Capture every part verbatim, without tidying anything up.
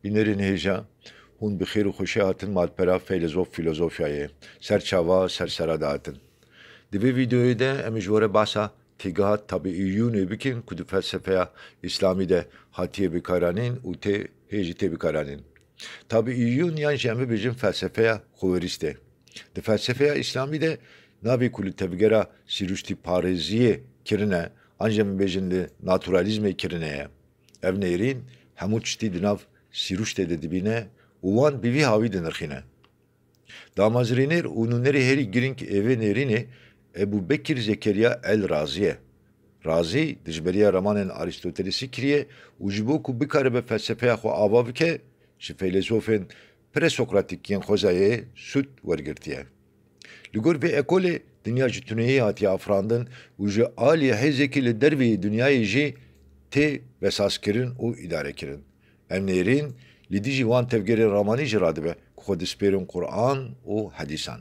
Bînerên hêja, hûn bi xêr û xweşî hatin malpera feylezof fîlozofyayê. Ser çava, ser sera dihatin. Di vê vîdeoyê de em ê ji we re behsa têgeha tabiîyûnê bikin ku di felsefeya îslamî de hatiye bikaranîn û tê hê jî tê bikaranîn. Tabiîyûn yan jî em bibêjin felsefeya xwewerîstê. Di felsefeya îslamî de navê ku li tevgera sîruştîparêziyê kirine, an jî em bibêjin li naturalîzmê kirine ye. Ev nêrîn hemû tiştî di nav sîruştê de dibîne û wan bi vî hawî dinirxîne. Damezrîner û nûnerê herî girîng ê vê nêrînê Ebû Bekir Zekeriya El Razî ye. Razî dijberiya ramanên Arîstotelesî kiriye û ji bo ku bikaribe felsefeya xwe ava bike, ji feylesofên presokratîk yên xwezayê sûd wergirtiye. Li gor vê ekolê dinya ji tuneyê hatiye afirandin û ji alî hêzekî li derveyî dinyayê jî tê besaskirin û îdarekirin. Ev nêrîn li dijî wan tevgerên ramanî jî radibe ku xwe dispêrin Quran û hedîsan.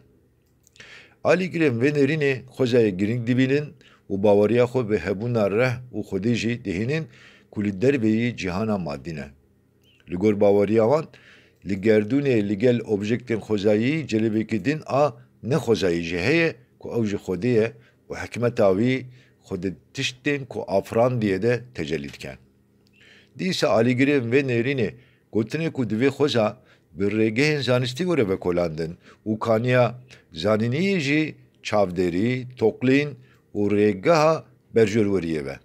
Alîgirên vê nêrînê xwezayê girîng dibînin û baweriya xwe bi hebûna reh û Xwedê jî dihînin ku li derveyî cîhana madî ne. Li gor baweriya wan, li gerdûnê li gel objektên xwezayî celebekî din a nexwezayî jî heye ku ew ji Xwedê ye û hikmeta wî xwe di tiştên ku afirandiye de tecellî dike. Dîsa alîgirên vê nêrînê gotinê ku divê xweza bi rêgehên zanistî were vekolandin û kaniya zanîniyê jî çavdêrî, toklîn û rêgeha berjorweriyê be.